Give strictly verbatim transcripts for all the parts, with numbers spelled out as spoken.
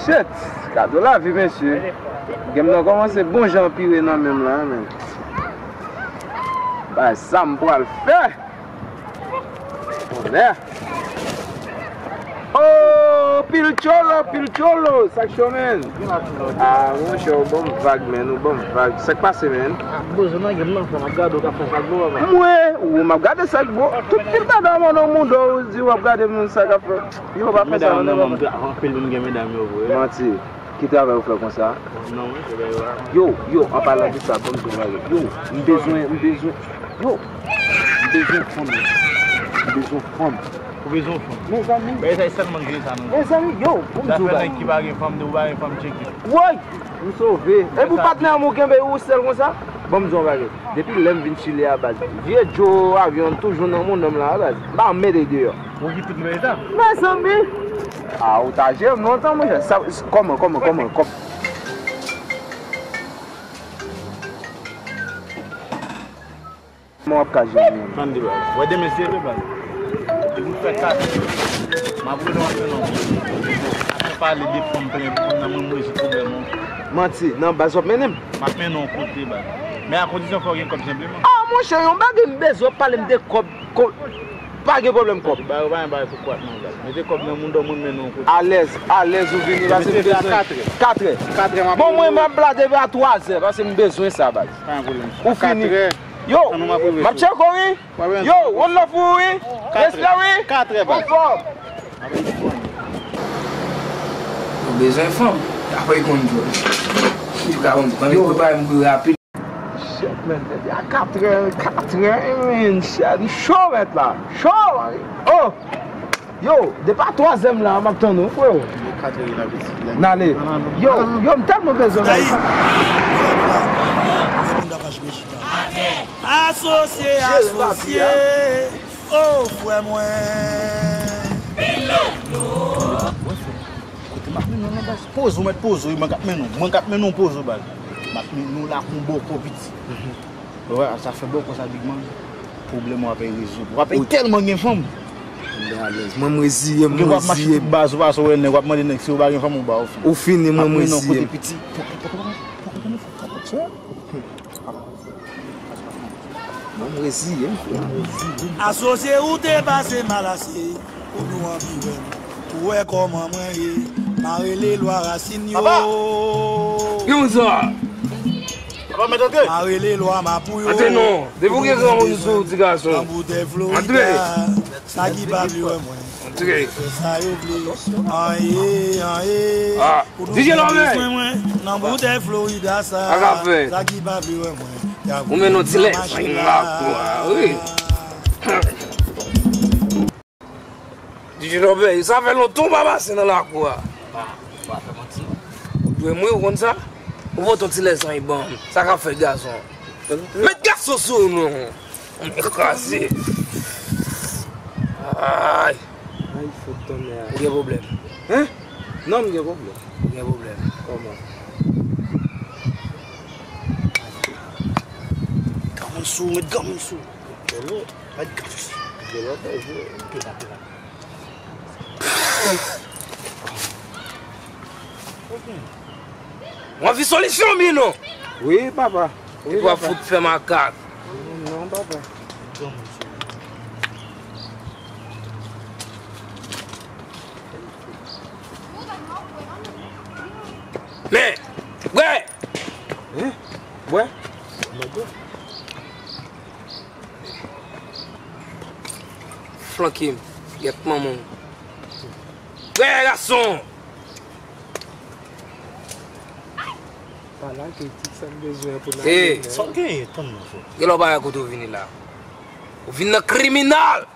Shit, gade lavi, mesye. Game nan kòmanse bon jan anpire nan men m la, men. Bay sa m pral fè. Bonè. Oh, pil tcholo, pil tcholo. Sa k cho, men? Ah, monchè, ou ban m vag, men. Ou ban m vag. Sa k pase, men? Ah, bozo nan game nan, frè, m ap gade w k ap fè sa k bo, papa. Mwen, ou m ap gade sa k bo. Tout pil dada mwen nan moun ou di w ap gade moun sa k ap fè. Yo, pa fè sa, non, non. Medam nan, anpil moun gen medam yo vre. Manti. Ki travay ou fè konsa? Non, mwen, se bagay yo a. Yo, yo, an palan de sa, ban m di w bagay. Yo, m bezwen, m bezwen, yo, m bezwen fanm. M bezwen fanm. Ou bezwen fanm? Mezanmi. Bagay sa, e sèl moun ki gen sa, non? Mezanmi, yo, pou m di w bagay. Zafè nèg ki pa gen fanm, de ou pa gen fanm, tcheke. Woy! M sove. E pou patnè m ou kenbe ou sèl konsa? Ban m di w bagay. Depi lè m vin Chili a, baz, vye djo avyon toujou nan moun nonm la, baz. M pa mete deyò. Ou ki tout mete sa? Mezanmi! Ah, ou ta jere m lontan, monchè. Sa, kòman, kòman, kòman, kòman? Kòman w ap ka jere m? Tande, baz. Wè demen se vre, baz. Depi w fè kat, m ap rele w ap mennen w. Apre pale de fanm plen, fanm nan mwen, mwen rezoud pwoblèm ou. Manti, nan baz w ap mennen m? M ap mennen w kote, baz. Men a kondisyon fò w gen kòb senpleman. Ah, monchè, yon bagay m bezwen w ap pale m de kòb, kò-, pa gen pwoblèm kòb. Ba yo pa gen bagay pou kwak non, baz. Mete kòb nan mouda w, mwen mennen w kote. Alèz, alèz ou vini, paske m bezwen. Katrè. Katrè. Katrè, m ap. Bon, mwen, m ap la depi a twazè, paske m bezwen sa, baz. Pa gen pwoblèm. Ou fini. Katrè. Yo, m ap tcheke w, wi. Yo, one love pou ou, wi. Respè, wi. Katrè, baz. Anfòm. Ou bezwen fanm, apre l konn djòl. Li ka konn pran li prepare m pou rapid. Shit, man, depi a katrè, katrè, man, shit, li cho mèt la. Cho, oh! Yo, depi a twazè m la, m ap tann ou, freo. Katrè la, pitit la. N ale. Yo, yo, m tèlman bezwen bagay sa. Asosye, asosye. Oh, frè mwen. Wè, frè, kote m ap mennen w nan baz? Poze w, mèt poze w, wi, mwen k ap mennen w. Mwen k ap mennen w, poze w, baz. M ap mennen w la kon bòkò piti. Wè, sa fè bòkò sa, big man. Pwoblèm w ap rezoud. W ap tèlman gen fanm. Mwen, m reziye m, mwen reziye m. W ap mache tout baz, ou pase, w wè nèg, w ap mande nèg si yo pa gen fanm, ou ba yo fanm. Ou fini, mwen, m reziye m. Ap mennen w kote piti. Mwen, m reziye m, frè. Asosye, ou te pase mal ase, ou nou anvi wè m. Ou wè kòman mwen ye, m a rele lwa rasin yo. Papa! Ki moun sa? Papa, mèt antre. M a rele lwa mapou yo. Antre non. Depi w gen granmoun sou ou, ti gason. Nan boutèy Florida. Antre. Sa ki pa vle wè mwen. Antre. Fè sa yo vle. Anyen, anyen. Ah, D J Love. Bezwen mwen nan boutèy Florida sa. Sa ka fèt. Sa ki pa vle wè mwen. Ou mennen yon ti lèzanyen nan lakou a, wi. D J Love, sa fè lontan w pa pase nan lakou a. Pa, pa fè manti. Ou dwe mwen, ou konn sa? Ou pote yon ti lèzanyen ban m. Sa ka fèt, gason? Met gason sou ou non. Mwen kraze. Ay. Ay, fout tonnè. Ou gen pwoblèm? Hein? Non, m gen pwoblèm. Ou gen pwoblèm. Kòman? Granmoun sou, met granmoun sou. Granmoun? Met granmoun sou. Gen lòt bagay vre. Pila, pila. Ou anvi solisyon, Mino? Wi, papa. Wi, papa. Epi w ap fout fè makak. Non, papa. Men, bwè! Hein? Bwè? Flanke m. Gyèt manman w. Bwè, gason! Pa lage ti sa m bezwen pou n ale. Hey! Sa w genyen? Tann non, frè. Gen lè w pa wè kote w vini la. Ou vin nan kriminal!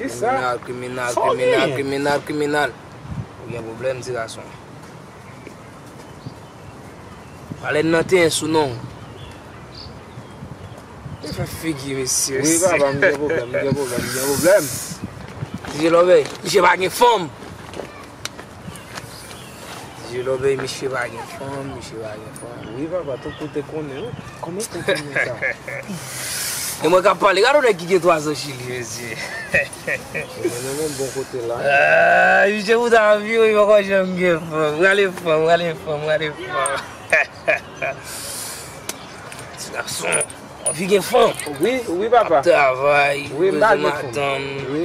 Kisa? Kriminal, kriminal, kriminal, kriminal, kriminal. Ou gen pwoblèm, ti gason. Pale n nan ten sou non. Ou fè figi, mesye. Wi, papa, m gen pwoblèm, m gen pwoblèm, m gen pwoblèm. Misye lòbèy, misye pa gen fanm. Misye lòbèy, misye pa gen fanm, misye pa gen fanm. Wi, papa, tout kote konnen, wi. Kòman pou konnen sa? E mwen k ap pale, gade yon nèg ki gen twa zan Chili, mesye. Mwen nan yon bon kote la. Ah, misye pou ta viv, wi, poko janm gen fanm. Rale fanm, rale fanm, rale fanm. Ti gason, anvi gen fanm. Wi, wi, papa. Ap travay, wi, m bezwen pa gen fanm. Madanm. Wi.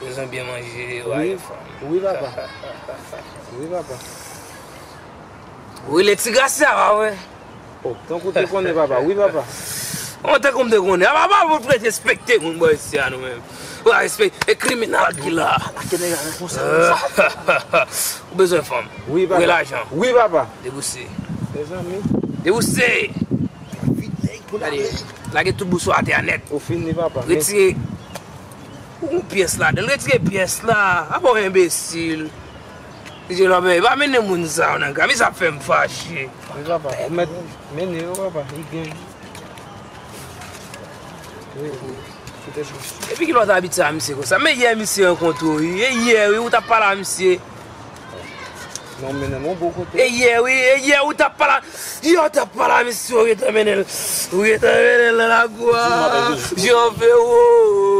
Bezwen byen manje, wi, rale fanm. Wi, papa. Wi, papa. Ou rele ti Gracia, pa vre? Oh, tankou te konnen, papa. Wi, papa. Mwen tankou m te konnen. A, papa, pou prete respekte moun bò isi a nou menm. Ou pa respekte. E kriminal ki la. Ou bezwen fanm. Wi, papa. Ou gen lajan. Wi, papa. Debouse. Mezanmi. Debouse. Gade, lage tout bousou atè a nèt. Ou fini, papa. Retire. Ou gon pyès ladan. Retire pyès la. Apa w enbesil. Di Lòbèy, pa mennen moun sa yo nan kay. Misye ap fè m fache. Wi, papa. Ou mèt mennen yo, papa. Li gen. Wi, wi. Kite sa. Epi kilè w t abitye a misye konsa? Men yè misye rankontre w, wi. E yè, wi, ou t ap pale a misye. Non, mennen m yon bon kote. E yè, wi, e yè, ou t ap pale a Yo, t ap pale a misye, ou gentan mennen l. Ou gentan mennen l nan lakou a. Janfe, wo,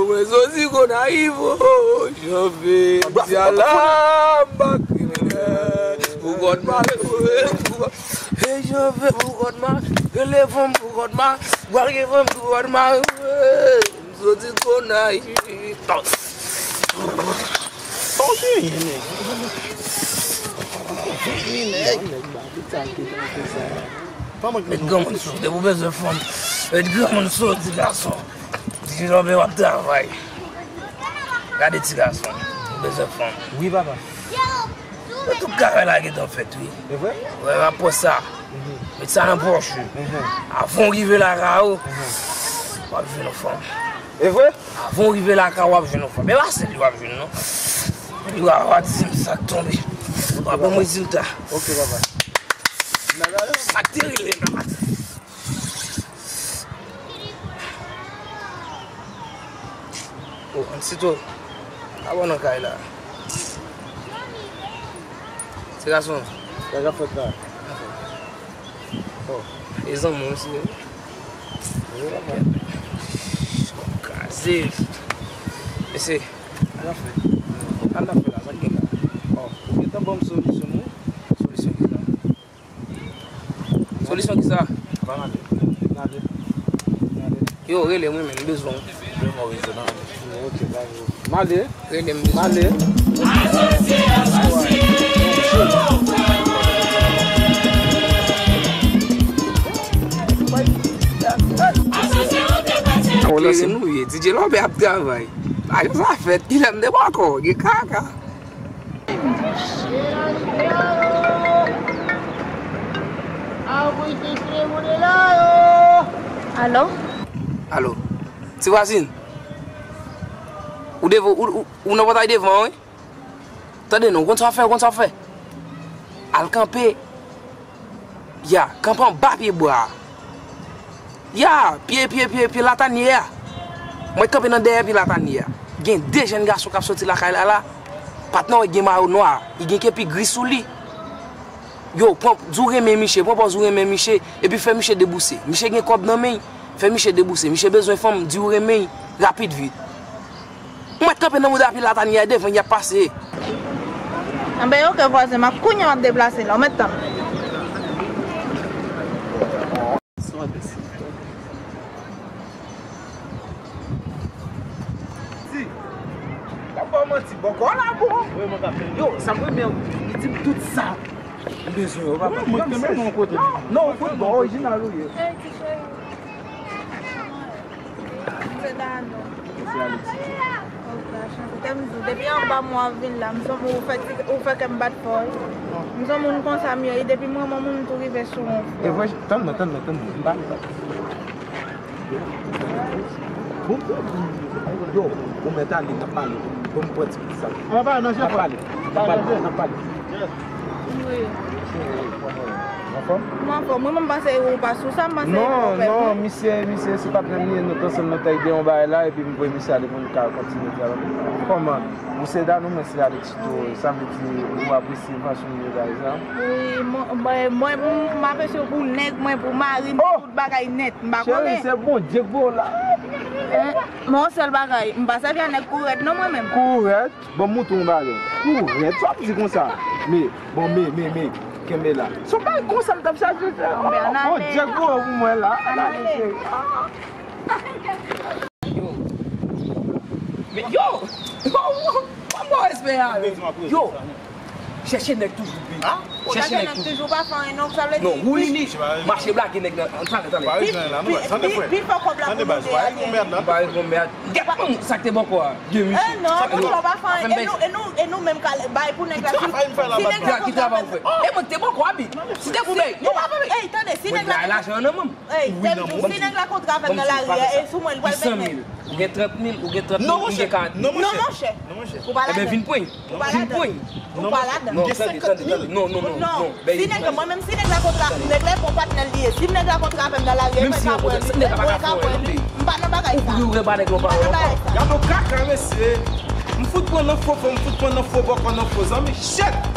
mwen soti Gonayiv, wo, janfe, m di ala, m pa kriminèl. Pou kòd mare, e janfe, pou kòd mare, rele fanm pou kòd mare, bwal gen fanm pou kòd mare. Soti Gonayiv. Tankou nèg. Met granmoun sou, depi w bezwen fanm. Met granmoun sou, ti gason. Di Lòbèy w ap travay. Gade ti gason, ou bezwen fanm. Wi, papa. Yo, tout kaka la gentan fèt, wi. E vre? Wè, rapò sa. Mhm. Met sa nan pòch ou. Mhm. Avan w rive lakay ou, mhm, w ap jwenn yon fanm. E vre? Avan w rive lakay ou, w ap jwenn yon fanm. E pa sèl li w ap jwenn, non. Li w a, w a di m sa k tonbe. W a ban m rezilta. Ok, papa. Sa k te rele m nan maten. Oh, Ansito, pa bon nan kay la. Ti gason. Sa k ap fèt la? Oh. E zanmi w, mesye. Wi, papa. Kraze. Mesye. Sa k ap fèt? Sa k ap fèt la? Sa k gen la? Oh, ou gentan ban m solisyon, non? Solisyon ki sa? Solisyon ki sa? Ban m ale. N ale. N ale. Yo, rele mwen, men, m bezwen w. Rele m, ok, dakò. M ale. Rele m, m bezwen w. M ale. Klere nou ye. D J Lòbèy ap travay. Pa gen sa fèt. Kilè m te bò kò? Gen kaka. Alo? Alo. Ti vwazin. Ou devan, ou, ou, ou nan pòtay devan, wi. Tande non, ou konn sa w ap fè, ou konn sa w ap fè. Al kanpe. Ya, kanpe anba pye bwa a. Ya, pye, pye, pye, pye latanye a. Mwen kanpe nan dèyè pye latanye a. Gen de jèn gason k ap soti lakay la la. Patnè w gen mayo nwa, li gen kepi gri sou li. Yo, pran, di w renmen miche, pran pòz ou renmen miche, epi fè miche debouse. Miche gen kòb nan men l, fè miche debouse. Miche bezwen fanm, di w renmen l, rapid vit. Ou mèt kanpe nan mouda pye latanye a, devan y ap pase. Anben, oke, vwazen, m ap kounye a, m ap deplase la, ou mèt tann. Di, m ap ba w manti, bòkò la bon. Yo, sa m renmen, li di m tout sa m bezwen yo, papa. Non, non, ou fout bon, orijinal ou ye. Se Dano. Se Alexis. Ok, chante. Te m di w, depi anba mwen w ap vin la, m sanm ou fè ti, ou fè kè m bat fò wi. M sanm moun konsa m ye, depi m renmen moun m tou rive sou mwen. E vre, tann mwen, tann mwen, tann mwen. M pa. Bon, bon, bon. Yo, ou mèt ale, n ap pale. Bon, m pran ti kisa. N ap pale, n ap pale, n ap pale. Wi. Anfòm? Mwen anfòm. Mwen menm m panse ou pa sou sa, m panse ou pè mwen. Non, non, misye, misye se patnè m ye, nou t ansanm, nou t ap ede yon bagay la, epi m voye misye ale pou m ka kontinye travay. Kòman? Ou se Dano, mwen se Alexito, sa vle di ou apresye fason m ye bagay sa? Wi, mwen, mwen, mwen, m apresye w pou nèg mwen, pou mari m, pou tout bagay nèt, m pa konnen. Cheri, se Bondye k voye w la. Men yon sèl bagay, m pa sèvi a nèg kou rèd non mwen menm. Kou rèd? Bon, m montre w yon bagay. Kou rèd, sa w ap di konsa? Men, bon, men, men, men, kenbe la. Se yon bagay konsa m t ap chache fè. Bon, Djèk gwo pou mwen la. Ann ale, cheri. Yo. Men yo! Yo! Kòman w espere a? Yo! Chèche nèg toujou, bi. Chèche nèg toujou. Toujou pa fè anyen non, sa vle di. Non, woulini. Mache blage nèg nan. Talè, talè. Pi fò kòb la pou nou de a ye. Pa reponn mèd. Gèt manman sa k te bòkò a. Gen misye. Eh non, konsa w pa fè anyen. E nou, e nou, e nou menm ka bay pou nèg la. Si nèg la konn travay. E mwen te bòkò a, bi. Si te pou bay. Yo pa fè. Ey, tande, si nèg la. Lajan nan menm. Ey, si nèg la kontre avè m nan lari a, e sou mwen li pral mete. Ou gen trant mil, ou gen trant mil, ou gen karant mil. Non, monchè. Non, monchè. Ou pa ladan. Ebyen, vin pran. Ou pa ladan. Ou pa ladan. Non, tande, tande, tande. Non, non, non, non. Si nèg, mwen menm, si nèg la kontre, nèg la e bon patnè l li ye. Si nèg la kontre avè m nan lari a, mwen ka pran li. Mwen ka pran li. M pa nan bagay sa. Ou pou reba nèg la pa. M pa nan bagay sa. Gade yon kaka, mesye. M fout pran nan fo fò, m fout pran nan fo bòkò, nan fo zanmi. Shit!